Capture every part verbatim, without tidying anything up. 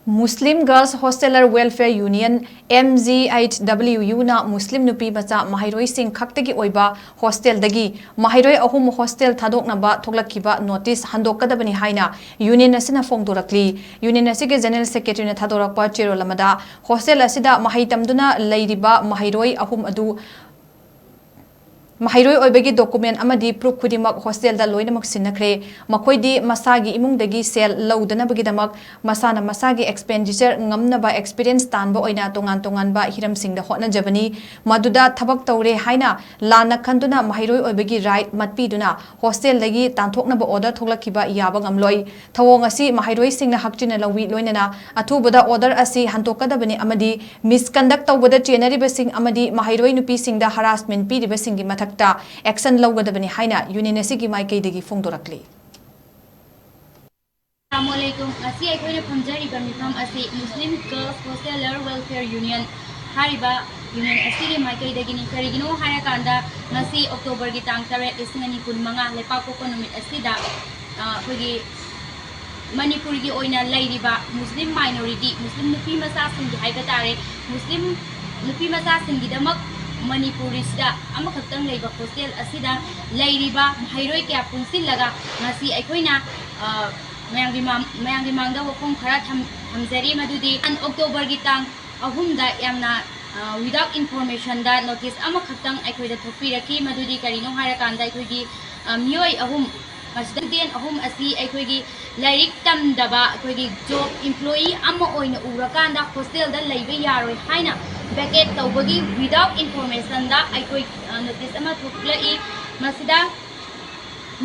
Muslim Girls Hosteller Welfare Union, M G H W U ꯅ ꯃꯨꯁꯂꯤꯝ ꯅꯨꯄꯤ ꯃꯆꯥ ꯃꯍꯩꯔꯣꯏꯁꯤꯡ ꯈꯛꯇꯒꯤ ꯑꯣꯏꯕ ꯍꯣꯁꯇꯦꯜꯗꯒꯤ ꯃꯍꯩꯔꯣꯏ ꯑꯍꯨꯝ ꯍꯣꯁꯇꯦꯜ ꯊꯥꯗꯣꯛꯅꯕ ꯊꯣꯛꯂꯛꯈꯤꯕ ꯅꯣꯇꯤꯁ ꯍꯟꯗꯣꯛꯀꯗꯕꯅꯤ ꯍꯥꯏꯅ ꯌꯨꯅꯤꯌꯟ ꯑꯁꯤꯅ ꯐꯣꯡꯗꯣꯔꯛꯂꯤ꯫ ꯌꯨꯅꯤꯌꯟ ꯑꯁꯤꯒꯤ ꯖꯦꯅꯔꯦꯜ ꯁꯦꯀ꯭ꯔꯦꯇꯔꯤꯅ ꯊꯥꯗꯣꯔꯛꯄ ꯆꯦꯔꯣꯜ ꯑꯃꯗ, ꯍꯣꯁꯇꯦꯜ ꯑꯁꯤꯗ ꯃꯍꯩ ꯇꯝꯗꯨꯅ ꯂꯩꯔꯤꯕ ꯃꯍꯩꯔꯣꯏ ꯑꯍꯨꯝ ꯑꯗꯨ ꯃꯍꯩꯔꯣꯏ ꯑꯣꯏꯕꯒꯤ ꯗꯣꯀꯨꯃꯦꯟ ꯑꯃꯗꯤ ꯄ꯭ꯔꯨꯐ ꯈꯨꯗꯤꯡꯃꯛ ꯍꯣꯁꯇꯦꯜꯗ ꯂꯣꯏꯅꯃꯛ ꯁꯤꯟꯅꯈ꯭ꯔꯦ꯫ ꯃꯈꯣꯏꯗꯤ ꯃꯁꯥꯒꯤ ꯏꯃꯨꯡꯗꯒꯤ ꯁꯦꯜ ꯂꯧꯗꯅꯕꯒꯤꯗꯃꯛ ꯃꯁꯥꯅ ꯃꯁꯥꯒꯤ ꯑꯦꯛꯁꯄꯦꯟꯗꯤꯆꯔ ꯉꯝꯅꯕ ꯑꯦꯛꯁꯄꯤꯔꯤꯌꯦꯟꯁ ꯇꯥꯟꯕ ꯑꯣꯏꯅ ꯇꯣꯉꯥꯟ ꯇꯣꯉꯥꯟꯕ ꯍꯤꯔꯝꯁꯤꯡꯗ ꯍꯣꯠꯅꯖꯕꯅꯤ꯫ ꯃꯗꯨꯗ ꯊꯕꯛ ꯇꯧꯔꯦ ꯍꯥꯏꯅ ꯂꯥꯟꯅ ꯈꯟꯗꯨꯅ ꯃꯍꯩꯔꯣꯏ ꯑꯣꯏꯕꯒꯤ ꯔꯥꯏꯠ ꯃꯠꯄꯤꯗꯨꯅ ꯍꯣꯁꯇꯦꯜꯗꯒꯤ ꯇꯥꯟꯊꯣꯛꯅꯕ ꯑꯣꯔꯗꯔ ꯊꯣꯛꯂꯛꯈꯤꯕ ꯌꯥꯕ ꯉꯝꯂꯣꯏ꯫ ꯊꯧꯑꯣꯡ ꯑꯁꯤ ꯃꯍꯩꯔꯣꯏꯁꯤꯡꯅ ꯍꯛꯆꯤꯟꯅ ꯂꯧꯏ, ꯂꯣꯏꯅꯅ ꯑꯊꯨꯕꯗ ꯑꯣꯔꯗꯔ ꯑꯁꯤ ꯍꯟꯗꯣꯛꯀꯗꯕꯅꯤ ꯑꯃꯗꯤ ꯃꯤꯁꯀꯟꯗꯛ ꯇꯧꯕꯗ ꯆꯦꯟꯅꯔꯤꯕꯁꯤꯡ ꯑꯃꯗꯤ ꯃꯍꯩꯔꯣꯏ ꯅꯨꯄꯤꯁꯤꯡꯗ ꯍꯔꯥꯁꯃꯦꯟ ꯄꯤꯔꯤꯕꯁꯤꯡꯒꯤ ꯃꯊꯛꯇ ꯑꯦꯛꯁꯟ ꯂꯧꯒꯗꯕꯅꯤ ꯍꯥꯏꯅ ꯌꯨꯅꯤꯌꯟ ꯑꯁꯤꯒꯤ ꯃꯥꯏꯀꯩꯗꯒꯤ ꯐꯣꯡꯗꯣꯔꯛꯂꯤ꯫ ꯑꯁꯂꯥꯃꯨ ꯑꯂꯩꯀꯨꯝ꯫ ꯉꯁꯤ ꯑꯩꯈꯣꯏꯅ ꯐꯝꯖꯔꯤꯕ ꯃꯤꯐꯝ ꯑꯁꯤ ꯃꯨꯁꯂꯤꯝ ꯒꯔꯜꯁ ꯍꯣꯁꯇꯦꯂꯔ ꯋꯦꯜꯐꯤꯌꯔ ꯌꯨꯅꯤꯌꯟ ꯍꯥꯏꯔꯤꯕ ꯌꯨꯅꯤꯌꯟ ꯑꯁꯤꯒꯤ ꯃꯥꯏꯀꯩꯗꯒꯤꯅꯤ꯫ ꯀꯔꯤꯒꯤꯅꯣ ꯍꯥꯏꯔꯀꯥꯟꯗ, ꯉꯁꯤ ꯑꯣꯛꯇꯣꯕꯔꯒꯤ ꯇꯥꯡ ꯇꯔꯦꯠ, ꯂꯤꯁꯤꯡ ꯑꯅꯤ ꯀꯨꯟ ꯃꯉꯥ, ꯂꯩꯄꯥꯛꯄꯣꯛꯄ ꯅꯨꯃꯤꯠ ꯑꯁꯤꯗ, ꯑ, ꯑꯩꯈꯣꯏꯒꯤ ꯃꯅꯤꯄꯨꯔꯒꯤ ꯑꯣꯏꯅ ꯂꯩꯔꯤꯕ ꯃꯨꯁꯂꯤꯝ ꯃꯥꯏꯅꯣꯔꯤꯇꯤ, ꯃꯨꯁꯂꯤꯝ ꯅꯨꯄꯤ ꯃꯆꯥꯁꯤꯡꯒꯤ ꯍꯥꯏꯕ ꯇꯥꯔꯦ, ꯃꯨꯁꯂꯤꯝ ꯅꯨꯄꯤ ꯃꯆꯥꯁꯤꯡꯒꯤꯗꯃꯛ ꯃꯅꯤꯄꯨꯔꯤꯁꯤꯗ ꯑꯃꯈꯛꯇꯪ ꯂꯩꯕ ꯍꯣꯁꯇꯦꯜ ꯑꯁꯤꯗ ꯂꯩꯔꯤꯕ ꯃꯍꯩꯔꯣꯏ ꯀꯌꯥ ꯄꯨꯟꯁꯤꯜꯂꯒ ꯉꯁꯤ ꯑꯩꯈꯣꯏꯅ, ꯑ, ꯃꯌꯥꯝꯒꯤ ꯃꯥꯡ-, ꯃꯌꯥꯝꯒꯤ ꯃꯥꯡꯗ ꯋꯥꯐꯝ ꯈꯔ ꯊꯝ-, ꯊꯝꯖꯔꯤ꯫ ꯃꯗꯨꯗꯤ ꯑꯣꯛꯇꯣꯕꯔꯒꯤ ꯇꯥꯡ ꯑꯍꯨꯝꯗ ꯌꯥꯝꯅ, ꯑ, without informationꯗ ꯅꯣꯇꯤꯁ ꯑꯃꯈꯛꯇꯪ ꯑꯩꯈꯣꯏꯗ ꯊꯣꯛꯄꯤꯔꯛꯈꯤ꯫ ꯃꯗꯨꯗꯤ ꯀꯔꯤꯅꯣ ꯍꯥꯏꯔꯀꯥꯟꯗ, ꯑꯩꯈꯣꯏꯒꯤ, ꯑ, ꯃꯤꯑꯣꯏ ꯑꯍꯨꯝ, ꯃꯁꯤꯗ ꯁ꯭ꯇꯨꯗꯦꯟ ꯑꯍꯨꯝ ꯑꯁꯤ ꯑꯩꯈꯣꯏꯒꯤ ꯂꯥꯏꯔꯤꯛ ꯇꯝꯗꯕ, ꯑꯩꯈꯣꯏꯒꯤ ꯖꯣꯕ ꯏꯝꯄ꯭ꯂꯣꯌꯤ ꯑꯃ ꯑꯣꯏꯅ ꯎꯔꯀꯥꯟꯗ ꯍꯣꯁꯇꯦꯜꯗ ꯂꯩꯕ ꯌꯥꯔꯣꯏ ꯍꯥꯏꯅ ꯚꯦꯀꯦꯠ ꯇꯧꯕꯒꯤ without informationꯗ ꯑꯩꯈꯣꯏ, ꯑ, ꯅꯣꯇꯤꯁ ꯑꯃ ꯊꯣꯛꯂꯛꯏ꯫ ꯃꯁꯤꯗ,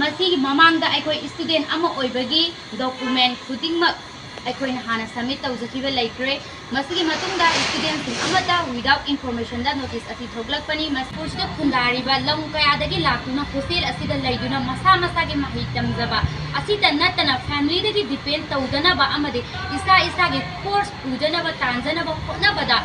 ꯃꯁꯤꯒꯤ ꯃꯃꯥꯡꯗ ꯑꯩꯈꯣꯏ ꯁ꯭ꯇꯨꯗꯦꯟ ꯑꯃ ꯑꯣꯏꯕꯒꯤ ꯗꯣꯀꯨꯃꯦꯟ ꯈꯨꯗꯤꯡꯃꯛ ꯑꯩꯈꯣꯏꯅ ꯍꯥꯟꯅ ꯁꯕꯃꯤꯠ ꯇꯧꯖꯈꯤꯕ ꯂꯩꯈ꯭ꯔꯦ꯫ ꯃꯁꯤꯒꯤ ꯃꯇꯨꯡꯗ ꯁ꯭ꯇꯨꯗꯦꯟꯁꯤꯡ ꯑꯃꯠꯇ without informationꯗ ꯅꯣꯇꯤꯁ ꯑꯁꯤ ꯊꯣꯛꯂꯛꯄꯅꯤ꯫ ꯃꯅꯤꯄꯨꯔꯁꯤꯗ ꯈꯨꯟꯗꯥꯔꯤꯕ ꯂꯝ ꯀꯌꯥꯗꯒꯤ ꯂꯥꯛꯇꯨꯅ ꯍꯣꯁꯇꯦꯜ ꯑꯁꯤꯗ ꯂꯩꯗꯨꯅ ꯃꯁꯥ ꯃꯁꯥꯒꯤ ꯃꯍꯩ ꯇꯝꯖꯕ ꯑꯁꯤꯇ ꯅꯠꯇꯅ ꯐꯦꯃꯤꯂꯤꯗꯒꯤ ꯗꯤꯄꯦꯟ ꯇꯧꯗꯅꯕ ꯑꯃꯗꯤ ꯏꯁꯥ ꯏꯁꯥꯒꯤ ꯀꯣꯔꯁ ꯄꯨꯖꯅꯕ, ꯇꯥꯟꯖꯅꯕ ꯍꯣꯠꯅꯕꯗ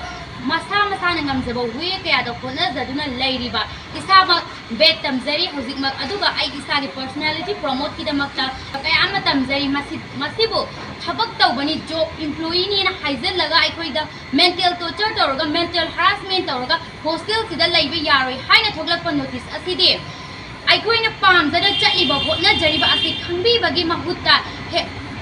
ꯃꯁꯥ ꯃꯁꯥꯅ ꯉꯝꯖꯕ ꯋꯦ ꯀꯌꯥꯗ ꯍꯣꯠꯅꯖꯗꯨꯅ ꯂꯩꯔꯤꯕ, ꯏꯁꯥꯃꯛ ꯕꯦꯠ ꯇꯝꯖꯔꯤ ꯍꯧꯖꯤꯛꯃꯛ, ꯑꯗꯨꯒ ꯑꯩ ꯏꯁꯥꯒꯤ ꯄꯔꯁꯣꯅꯦꯂꯤꯇꯤ ꯄ꯭ꯔꯣꯃꯣꯠꯀꯤꯗꯃꯛꯇ ꯀꯌꯥ ꯑꯃ ꯇꯝꯖꯔꯤ꯫ ꯃꯁꯤ ꯃꯁꯤꯕꯨ ꯊꯕꯛ ꯇꯧꯕꯅꯤ, ꯖꯣꯕ ꯏꯝꯄ꯭ꯂꯣꯌꯤꯅꯤꯅ ꯍꯥꯏꯖꯤꯜꯂꯒ ꯑꯩꯈꯣꯏꯗ ꯃꯦꯟꯇꯦꯜ ꯇꯣꯔꯆꯔ ꯇꯧꯔꯒ, ꯃꯦꯟꯇꯦꯜ ꯍꯔꯥꯁꯃꯦꯟ ꯇꯧꯔꯒ ꯍꯣꯁꯇꯦꯜꯁꯤꯗ ꯂꯩꯕ ꯌꯥꯔꯣꯏ ꯍꯥꯏꯅ ꯊꯣꯛꯂꯛꯄ ꯅꯣꯇꯤꯁ ꯑꯁꯤꯗꯤ ꯑꯩꯈꯣꯏꯅ ꯄꯥꯝꯖꯅ ꯆꯠꯂꯤꯕ, ꯍꯣꯠꯅꯖꯔꯤꯕ ꯑꯁꯤ ꯈꯪꯕꯤꯕꯒꯤ ꯃꯍꯨꯠꯇ,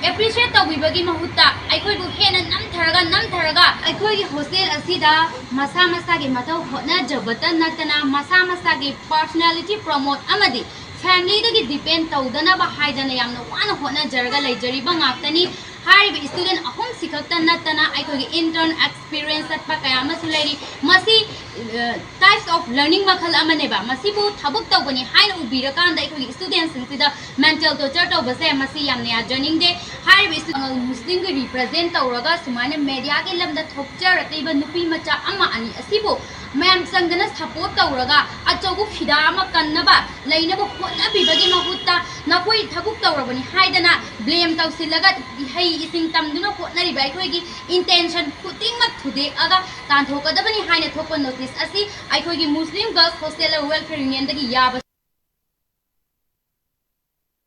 ꯑꯦꯄ꯭ꯔꯤꯁꯤꯌꯦꯠ ꯇꯧꯕꯤꯕꯒꯤ ꯃꯍꯨꯠꯇ ꯑꯩꯈꯣꯏꯕꯨ ꯍꯦꯟꯅ ꯅꯝꯊꯔꯒ ꯅꯝꯊꯔꯒ ꯑꯩꯈꯣꯏꯒꯤ ꯍꯣꯁꯇꯦꯜ ꯑꯁꯤꯗ ꯃꯁꯥ ꯃꯁꯥꯒꯤ ꯃꯊꯧ ꯍꯣꯠꯅꯖꯕꯇ ꯅꯠꯇꯅ ꯃꯁꯥ ꯃꯁꯥꯒꯤ ꯄꯔꯁꯣꯅꯦꯂꯤꯇꯤ ꯄ꯭ꯔꯣꯃꯣꯠ ꯑꯃꯗꯤ ꯐꯦꯃꯤꯂꯤꯗꯒꯤ ꯗꯤꯄꯦꯟ ꯇꯧꯗꯅꯕ ꯍꯥꯏꯗꯅ ꯌꯥꯝꯅ ꯋꯥꯅ ꯍꯣꯠꯅꯖꯔꯒ ꯂꯩꯖꯔꯤꯕ ꯉꯥꯛꯇꯅꯤ꯫ ꯍꯥꯏꯔꯤꯕ ꯁ꯭ꯇꯨꯗꯦꯟ ꯑꯍꯨꯝꯁꯤ ꯈꯛꯇ ꯅꯠꯇꯅ ꯑꯩꯈꯣꯏꯒꯤ ꯏꯟꯇꯔꯟ ꯑꯦꯛꯁꯄꯤꯔꯤꯌꯦꯟꯁ ꯆꯠꯄ ꯀꯌꯥ ꯑꯃꯁꯨ ꯂꯩꯔꯤ꯫ ꯃꯁꯤ ꯇꯥꯏꯞꯁ ꯑꯣꯐ ꯂꯔꯅꯤꯡ ꯃꯈꯜ ꯑꯃꯅꯦꯕ꯫ ꯃꯁꯤꯕꯨ ꯊꯕꯛ ꯇꯧꯕꯅꯤ ꯍꯥꯏꯅ ꯎꯕꯤꯔꯀꯥꯟꯗ ꯑꯩꯈꯣꯏꯒꯤ ꯁ꯭ꯇꯨꯗꯦꯟꯁꯤꯡꯁꯤꯗ ꯃꯦꯟꯇꯦꯜ ꯇꯣꯔꯆꯔ ꯇꯧꯕꯁꯦ ꯃꯁꯤ ꯌꯥꯝꯅ ꯌꯥꯖꯅꯤꯡꯗꯦ꯫ ꯍꯥꯏꯔꯤꯕ ꯁ꯭ꯇꯨ-, ꯃꯨꯁꯂꯤꯝꯒꯤ ꯔꯤꯄ꯭ꯔꯖꯦꯟ ꯇꯧꯔꯒ ꯁꯨꯃꯥꯏꯅ ꯃꯦꯗꯤꯌꯥꯒꯤ ꯂꯝꯗ ꯊꯣꯛꯆꯔꯛꯂꯤꯕ ꯅꯨꯄꯤ ꯃꯆꯥ ꯑꯃ ꯑꯅꯤ ꯑꯁꯤꯕꯨ ꯃꯌꯥꯝ ꯆꯪꯗꯅ ꯁꯄꯣꯔꯠ ꯇꯧꯔꯒ ꯑꯆꯧꯕ ꯐꯤꯗꯥ ꯑꯃ ꯀꯟꯅꯕ ꯂꯩꯅꯕ ꯍꯣꯠꯅꯕꯤꯕꯒꯤ ꯃꯍꯨꯠꯇ ꯅꯈꯣꯏ ꯊꯕꯛ ꯇꯧꯔꯕꯅꯤ ꯍꯥꯏꯗꯅ ꯕ꯭ꯂꯦꯝ ꯇꯧꯁꯤꯜꯂꯒ ꯏꯍꯩ ꯏꯁꯤꯡ ꯇꯝꯗꯨꯅ ꯍꯣꯠꯅꯔꯤꯕ ꯑꯩꯈꯣꯏꯒꯤ ꯏꯟꯇꯦꯟꯁꯟ ꯈꯨꯗꯤꯡꯃꯛ ꯊꯨꯗꯦꯛꯑꯒ ꯇꯥꯟꯊꯣꯛꯀꯗꯕꯅꯤ ꯍꯥꯏꯅ ꯊꯣꯛꯄ ꯅꯣꯇꯤꯁ ꯑꯁꯤ ꯑꯩꯈꯣꯏꯒꯤ ꯃꯨꯁꯂꯤꯝ ꯒꯔꯜꯁ ꯍꯣꯁꯇꯦꯂꯔ ꯋꯦꯜꯐꯤꯌꯔ ꯌꯨꯅꯤꯌꯟꯗꯒꯤ ꯌꯥꯕ